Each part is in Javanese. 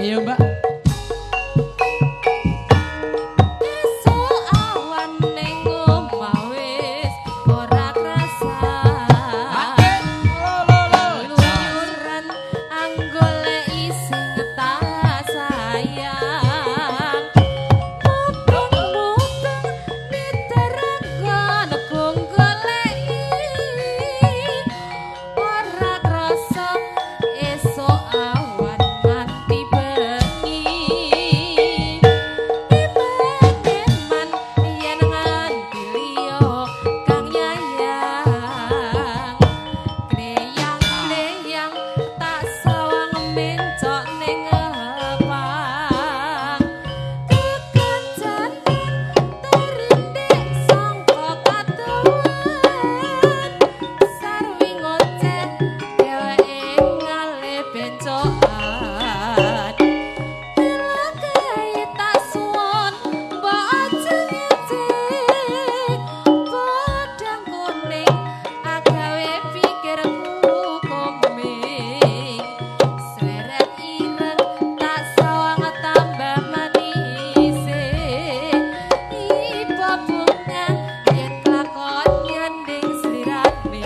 Ayo Mbak. Esuk awan ning omah wis ora krasa. Keluyuran anggoleki sing tak sayang. Mubeng-mubeng niterenggon ku goleki. Ora krasa esuk awan nganti bengi. Eman-eman yen nganti liya kang nyayang. Kleyang-kleyang tak sawang mencok ning ngepang. Kekancanan terindik sangka kadohan. Sarwi ngoceh dheweke ngalih bencokan. Tilakae tak suwun mbok aja ngece. Podang kuning agawe pikirku koming. Sleret ireng tak sawang tambah manise. Iba bunga yen kelakon nyanding slirane.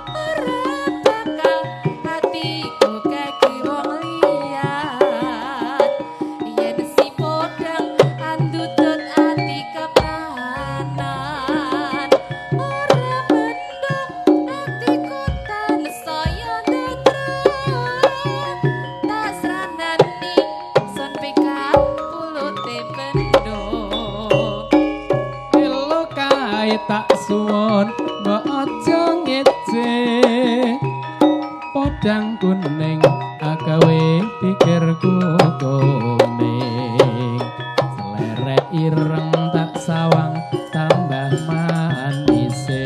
Ora bakal atiku keki wong liyan. Yen si podang andutut ati kepranan. Ora mendung atiku tansaya ndadra. Tak sranani sun pikat pulute bendo. Elo kae tak suwun mbok aja ngece. Podang kuning agawe pikirku kuning. Seleret ireng tak sawang tambah manise.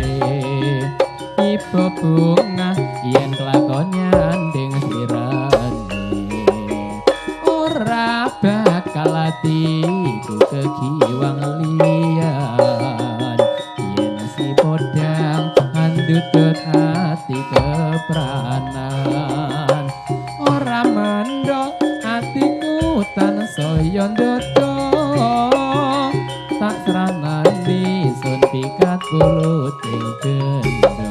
Iba bunga yen kelakon nyanding slirane. Ora bakal atiku kegiwang liyan. Yen si podang andutut ati kepranan. Ora mendho atiku tansaya ndada. Tak sranani sun pikat puluting gendho.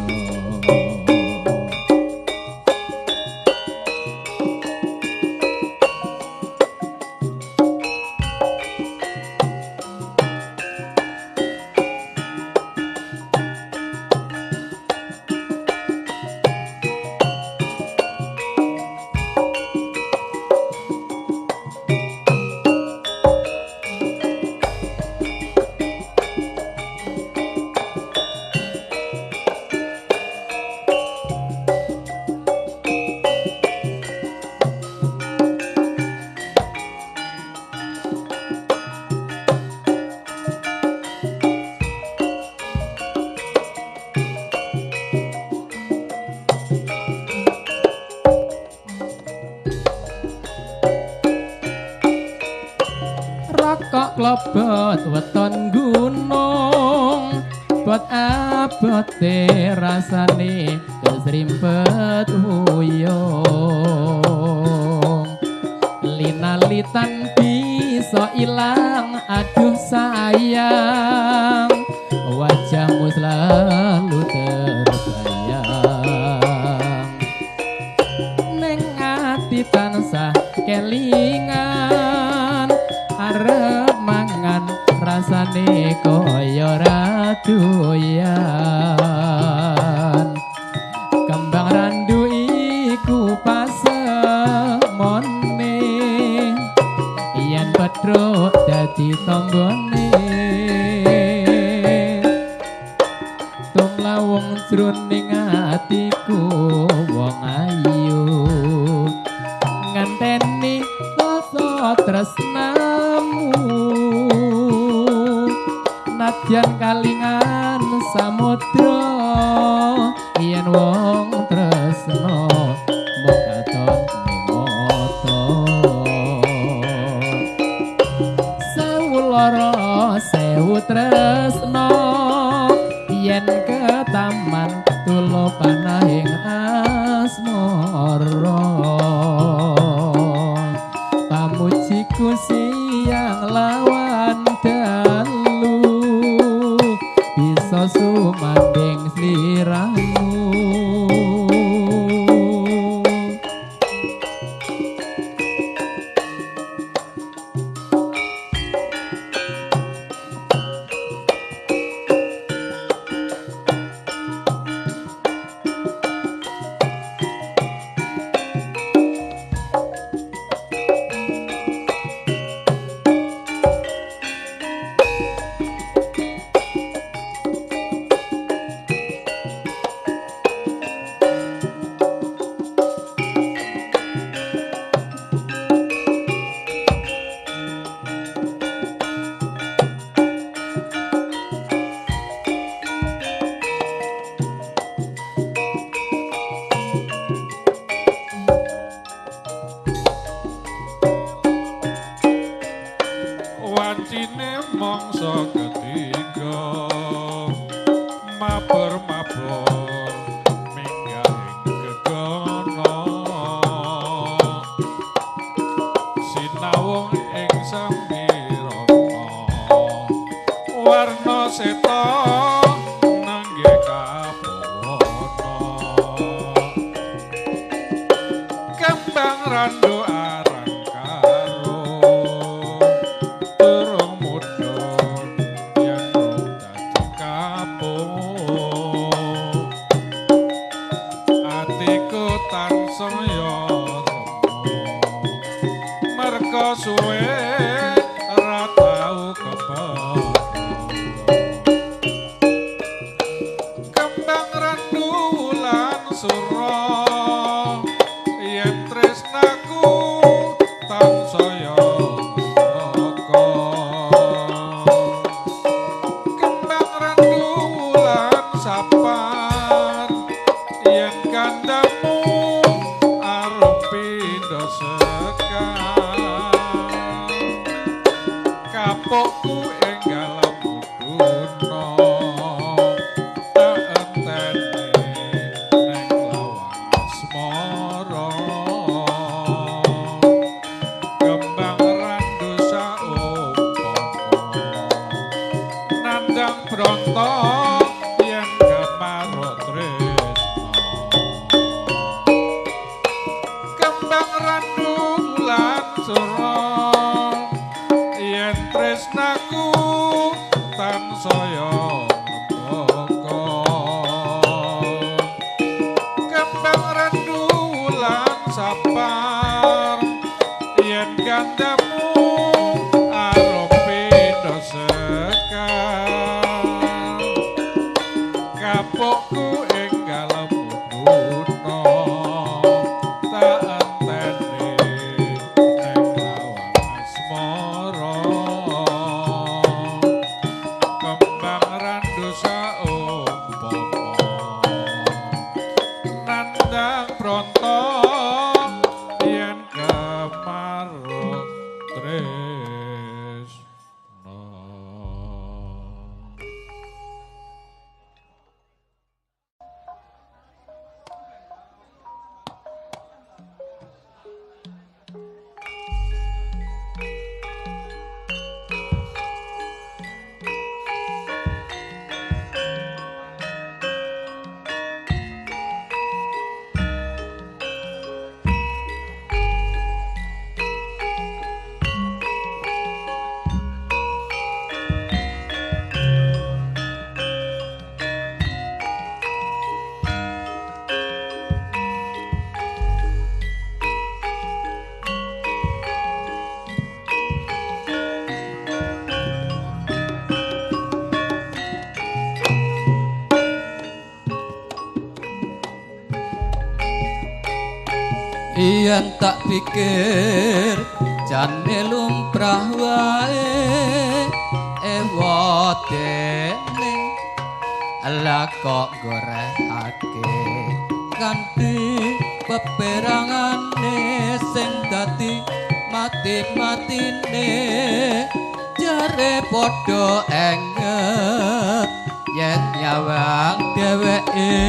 Rokok klobot weton gunung, bot abote rasane kesrimpet wuyung. Linalitan bisa ilang, aduh sayang, wajahmu selalu terbayang. Ning ati tansah kelingan, arep mangan rasane kaya ra doyan. Kembang randu iku pasemone, yen petruk dadi tombone. Tumlawung jroning atiku wong ayu, ngenteni rasa tresnamu. Nadyan kalingan samudra, yen wong tresna mung katon ning mata. Sewu lara sewu tresna, yen ketaman tulo panahing asmara. mangsa ketiga mabur-mabur minggah ing gegono sinawung ing sambirana warna seta nenggih kapawana kembang randu aran karo durung mudhun yen dadi kapuk atiku tansaya remuk merga suwe ora tau kepethuk kembang randu lan sura yen tresnaku tansaya ngoko kembang randu lan sapar yen kandamu arum pindha sekar kapokku enggal mudhuna tak enteni ning lawang asmara kembang randu saumpama nandang bronto yen kemaruk tresna kembang randu lan sura yen tresnaku tansaya ngrembaka kembang randu lan sapar yen gandamu arum pindha sekar kapokku enggal mudhuna tak enteni ning lawang asmara kembang randu saumpama nandang bronto yen kemaruk tresna. Yen tak pikir jane lumrah wae ewadene lah kok gorehake kanthi peperangane sing dadi mati-matine jare padha enget yen nyawang dheweke.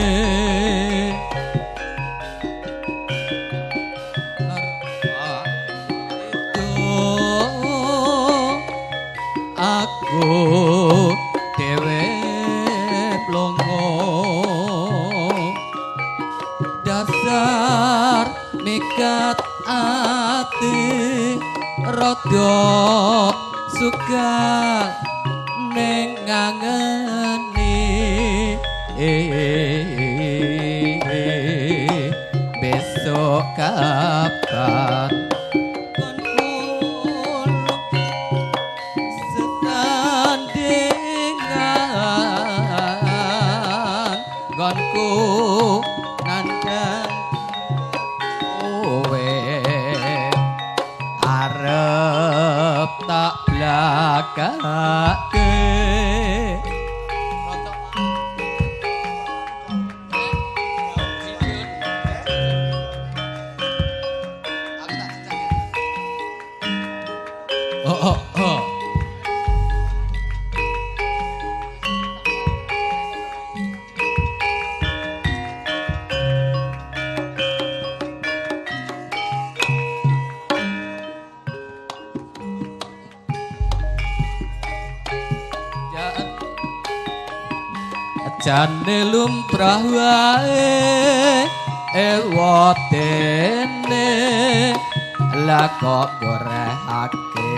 Aku dhewe plongo dasar mikat ati rada suka ning ngangeni besok kapan gonku nandang kowe arep tak blakake. Oh, oh, oh. jane lumrah wae ewatene lah kok gorehake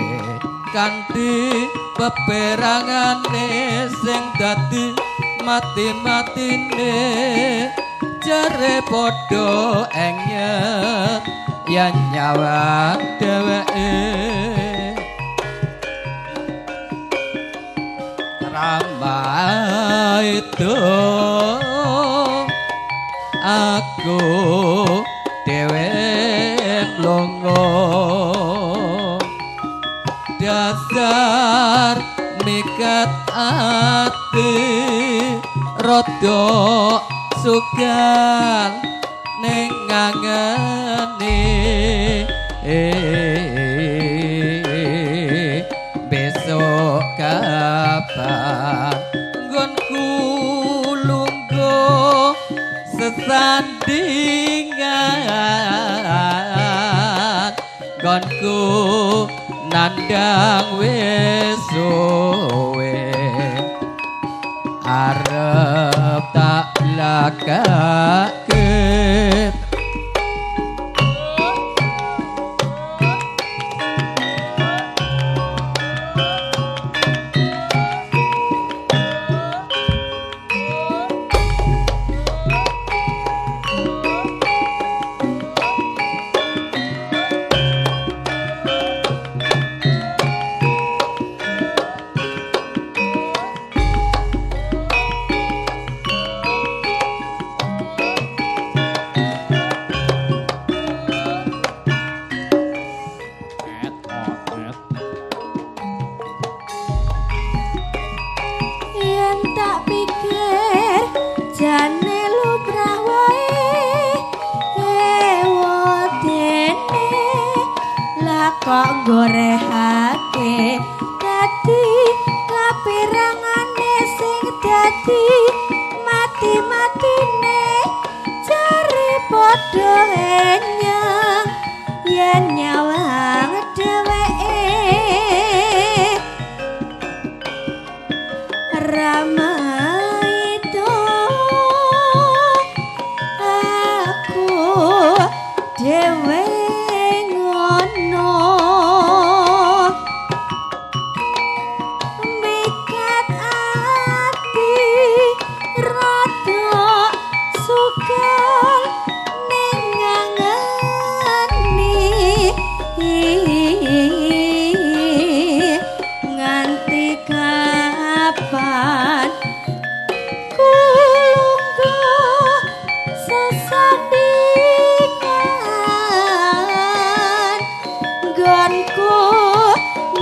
kanthi peperangane sing dadi mati-matine jare padha engyet yen nyawa dheweke rama itu aku dhewe mlongo dasar mikat ati rada sugan ning ngangeni besok kapan nggonku lungguh sesandingan nggonku nandang wis suwe arep tak lakake. Kok gorehake dadi kapirangane sing dadi mati-matine jare padha enyang yen nyawang dheweke rama itu aku dhewe ngono mikat ati rada sugal ning ngangeni nganti kapan kulungguh sesandingan nggonku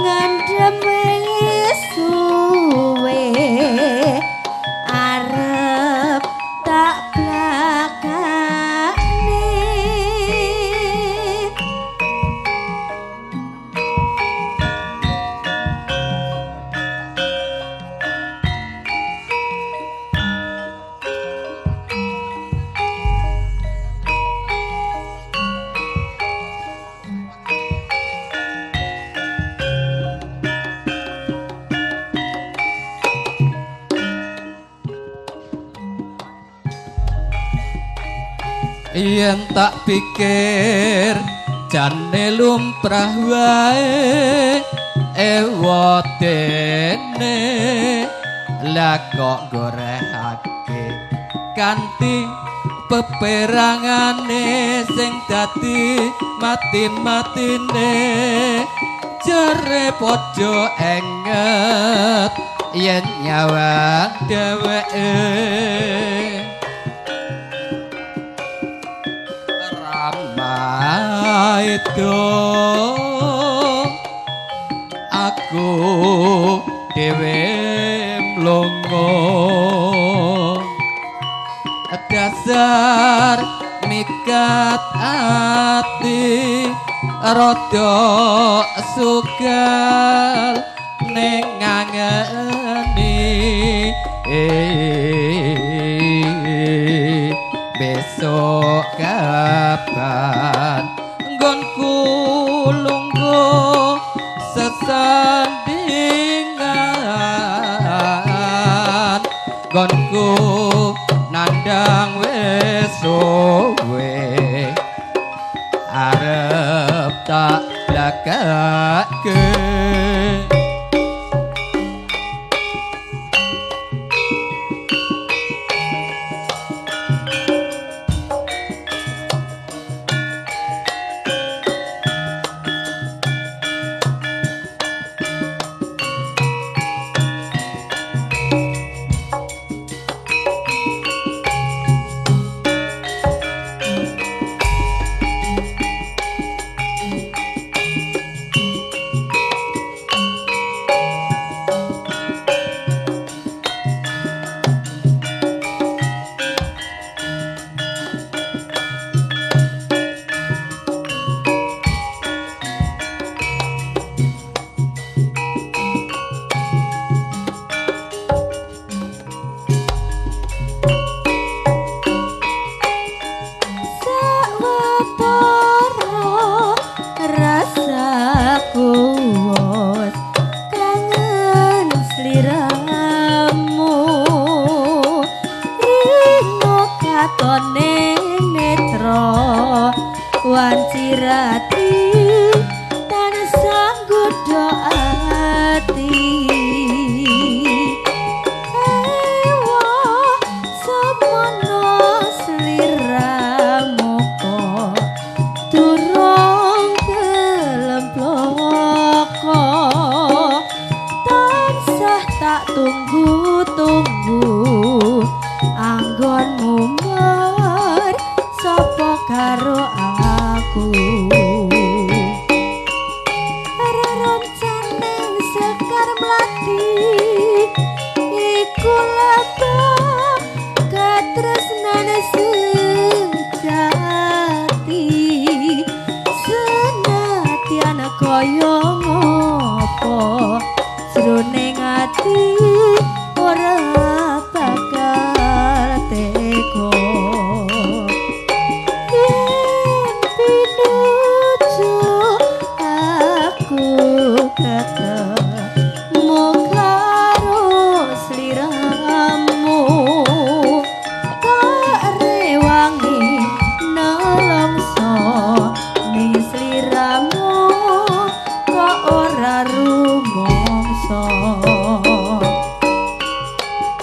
ngandhem wis suwe arep tak blakane. Yen tak pikir jane lumrah wae ewatene lah kok gorehake kanthi peperangane sing dadi mati-matine jare padha enget yen nyawa dheweke rama itu aku dhewe mlongo dasar mikat ati rada sugal ning ngangeni besok kapan nggonku lungguh sesandingan Anggonku nandang wis suwe arep tak blakake.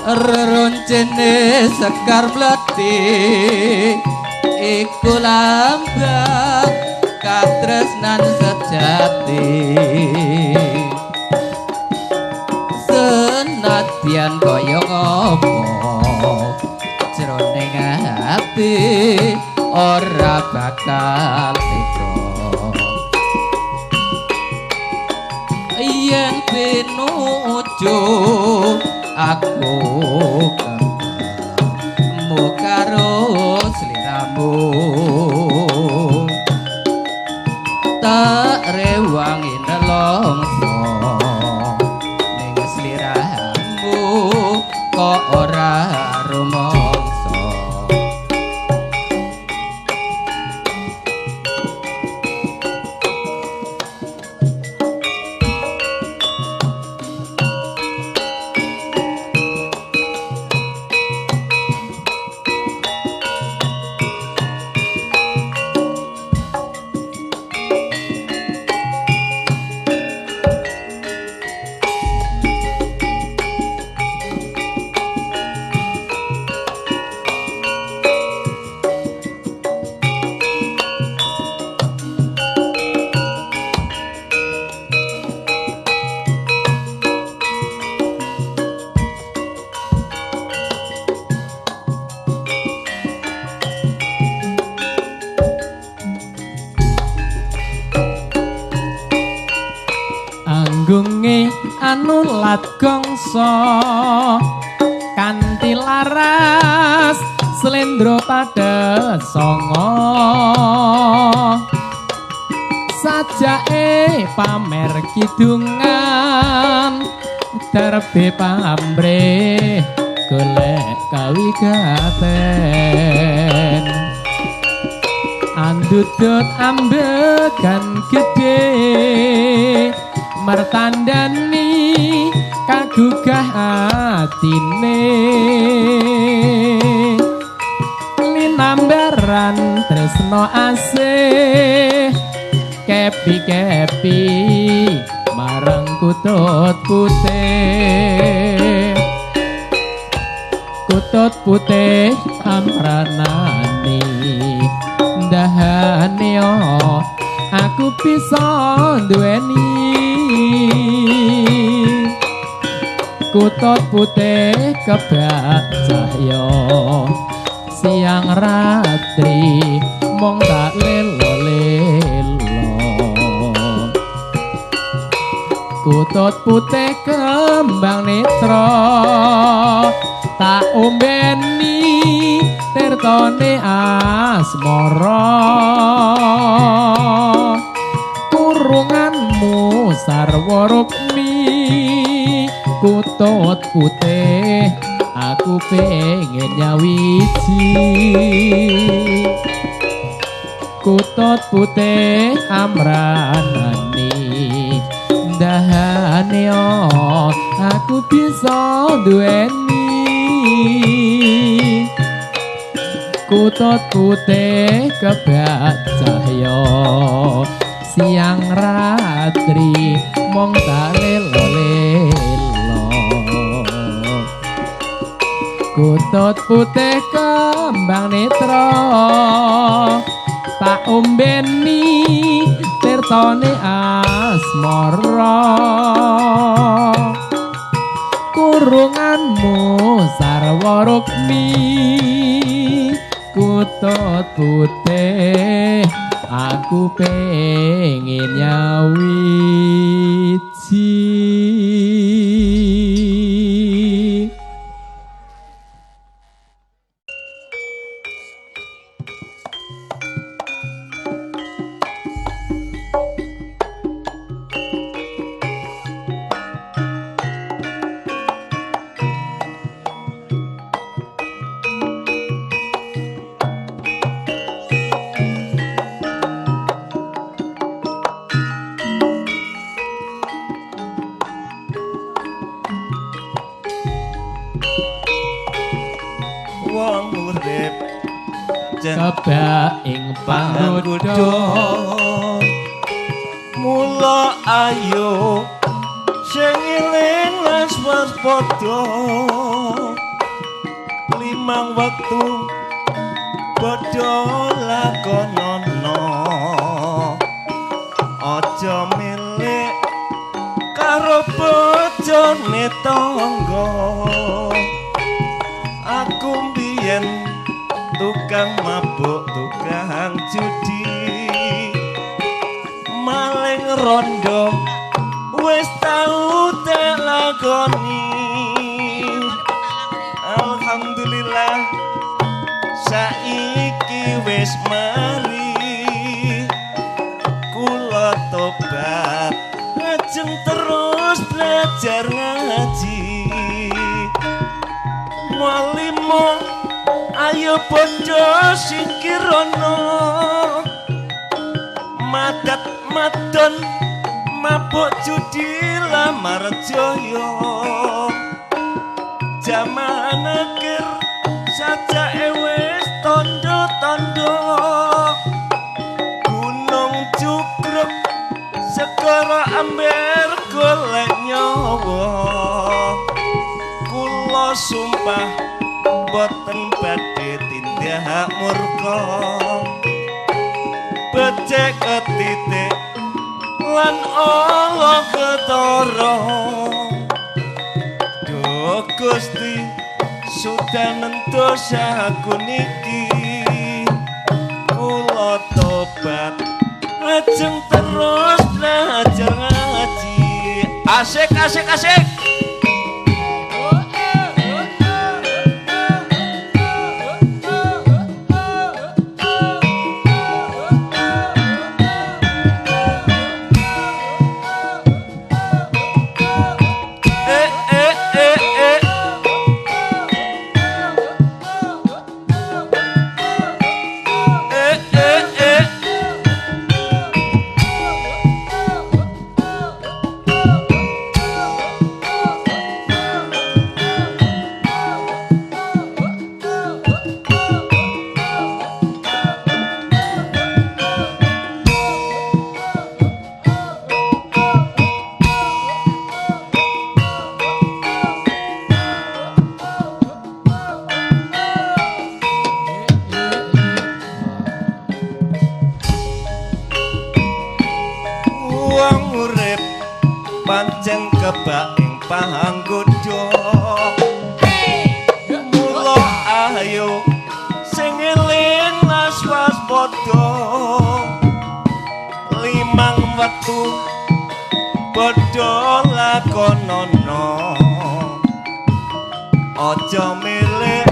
Reroncene sekar mleti iku lambang katresnan sejati. Senadyan kaya ngopo jroning ati ora bakal tega. Yen pinuju aku ketemu karo sliramu tak rewangi nelongso ning sliramu kok ora rumangsa. Anggunge anulat gongso kanthi laras slendro padha songo sajake pamer kidungan terbe pamrih golek kawigaten andudut ambegan gedhe mertandani kagugah atine linambaran tresno asih kepi-kepi marang kutut putih kutut putih amranane ndahane aku bisa duweni kutut putih kebak cahya siang ratri mong tak lelo-lelo kutut putih kembang netra tak ombeni tirtane asmara kurunganmu sarwa rukmi kutut putih aku pengen nyawiji kutut putih amranane ndahane aku bisa duweni kutut putih kebak cahya siang ratri mong tak lelo-lelo kutut putih kembang netra tak ombeni tirtane asmara kurunganmu sarwa rukmi kutut putih aku pengen nyawiji. Kebak ing panggoda mula ayo sing eling lan waspada limang wektu padha lakonono aja milik karo bojone tangga aku mbiyen tukang mabuk, tukang judi, maling rondo, wis tau tak lakoni. Alhamdulillah, saiki wis mari, kula tobat, lajeng terus belajar ngaji. Walimo ayo padha singkirono madat madon mabuk judi lamar jaya jaman akhir sajake wis tondo-tondo gunung cukruk segara amber golek nyawa kula sumpah boten badhe tindak murka becik ketitik lan ala ketara duh Gusti sudanen dosaku niki kula tobat lajeng terus belajar ngaji asik asik asik. pancen kebak ing panggoda. Mula ayo sing eling las waspada, limang wektu padha lakonono, aja milih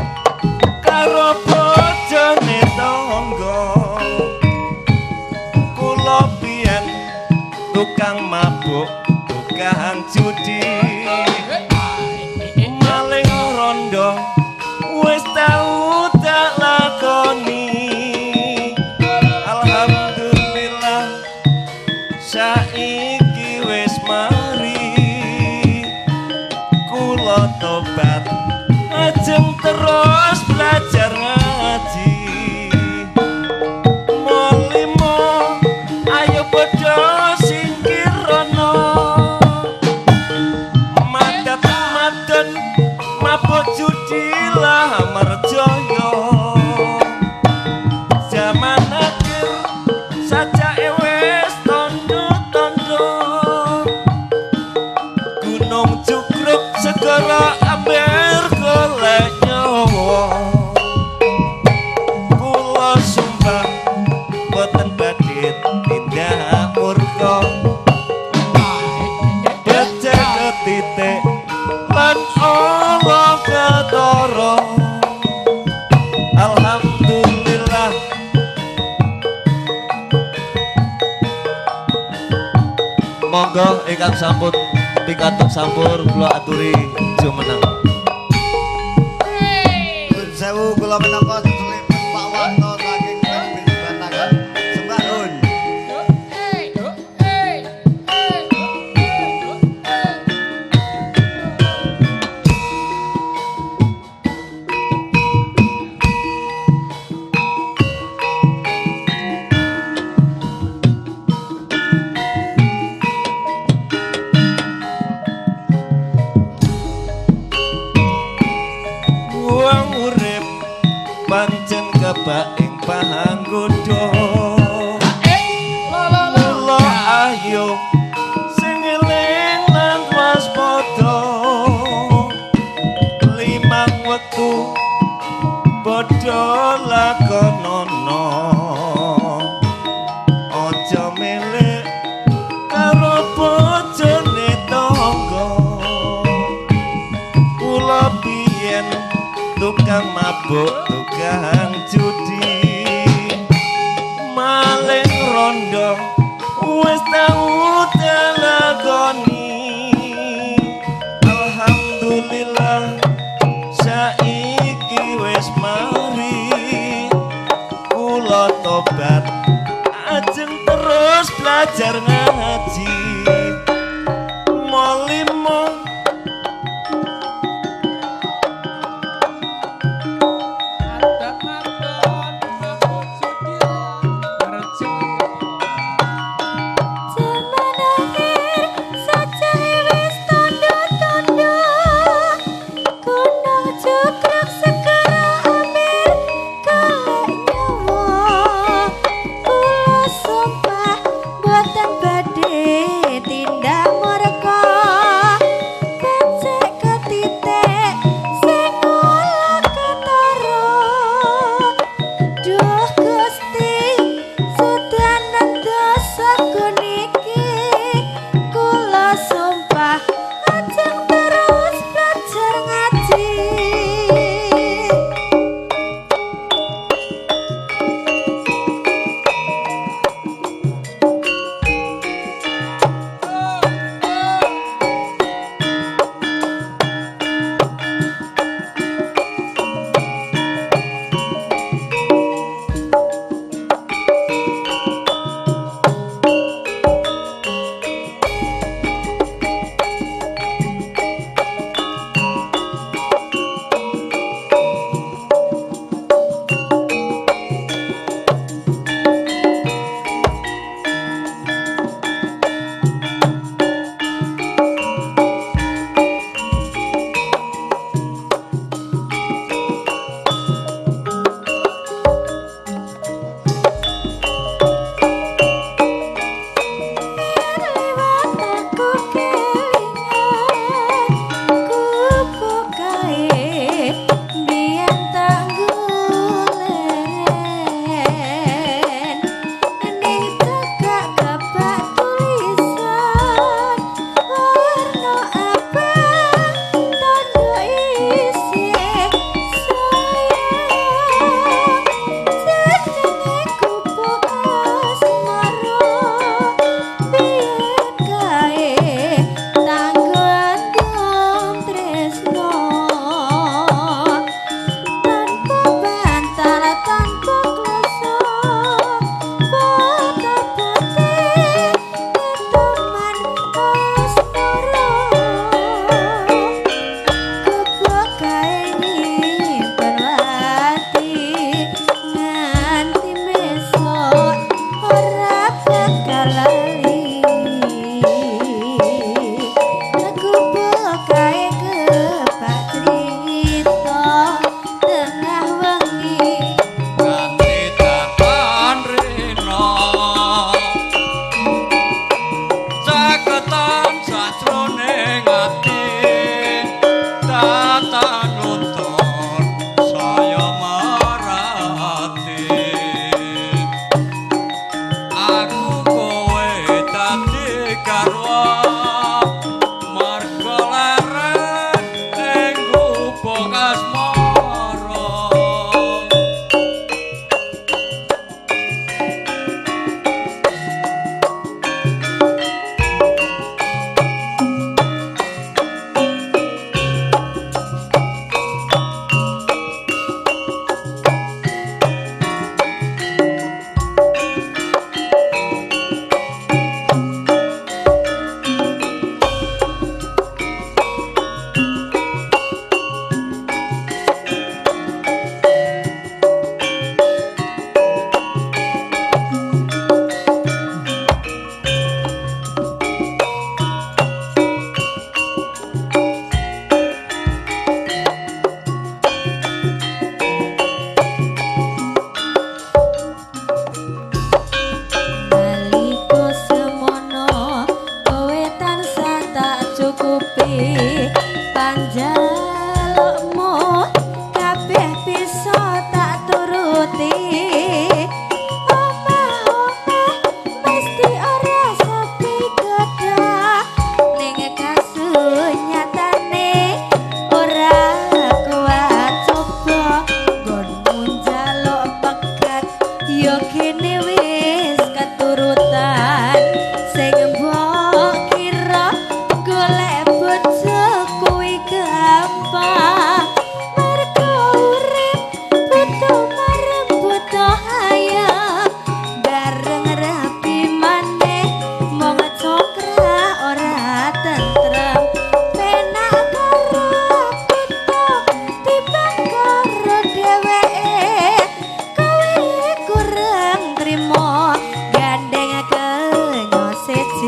karo bojone tangga. Kula biyen tukang mabuk, tukang judi, maling rondo wis tau tak lakoni. Alhamdulillah saiki wis mari, kula tobat ajeng terus belajar ngaji. Molimo ayo padha singkirono, madat madon mabuk judi lah merjaya. Zaman akhir sajake wis tondo-tondo, gunung cukruk segara amber golek nyawa. Kula sumpah boten badhe tindak murka, becek ketitik lan Allah ketara. Alhamdulillah. Monggo ingkang sampun pikantuk sampur kula aturi jumeneng. Nuwun sewu kula minangka seselipun Pak Wanto saking Perbin Batangan. Sembah nuwun. Wong urip pancen kebak ing panggoda. Mula ayo sing eling lan waspada, limang wektu padha lakonono, aja milih karo bojone tangga. Kula biyen tukang mabuk, tukang judi, maling rondo wis tau dilakoni. Alhamdulillah saiki wis mari, kula tobat ajeng terus belajar ngaji. Molimo Zaman akhir sajake wis tondo-tondo, gunung cukruk segara amir golek nyawa. Kula sumpah boten badhe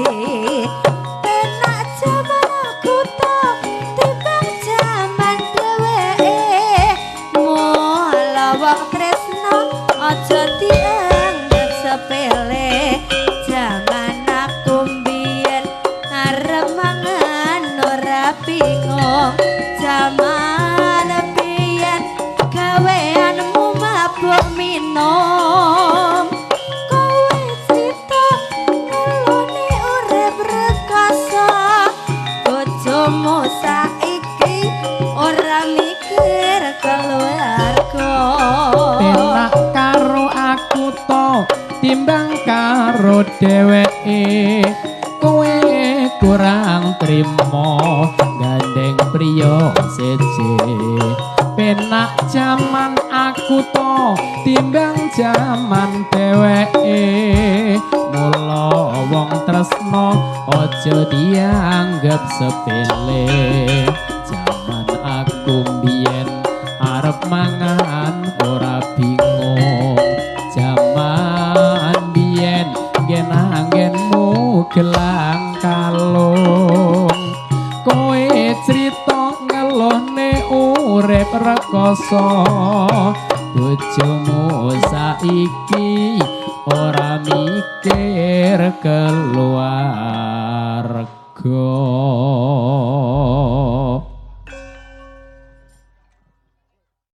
Penak jaman aku to timbang jaman dheweke. Mula wong tresno aja dianggep sepele. Jaman aku mbiyen arep mangan ora bingung. Jaman biyen gaweanmu mabuk minum. Kowe crita ngelone urip rekoso. Bojomu saiki ora mikir keluarga. Penak karo aku to timbang karo dheweke. Kowe kurang trimo gandeng priya seje. Penak jaman aku to timbang jaman dheweke. Mula wong tresno aja dianggep sepele. Jaman aku mbiyen arep mangan ora bingung. Jaman biyen nggen-anggenmu gelang kalung. Kowe crita ngelohne urip rekoso. Bojomu saiki ora mikir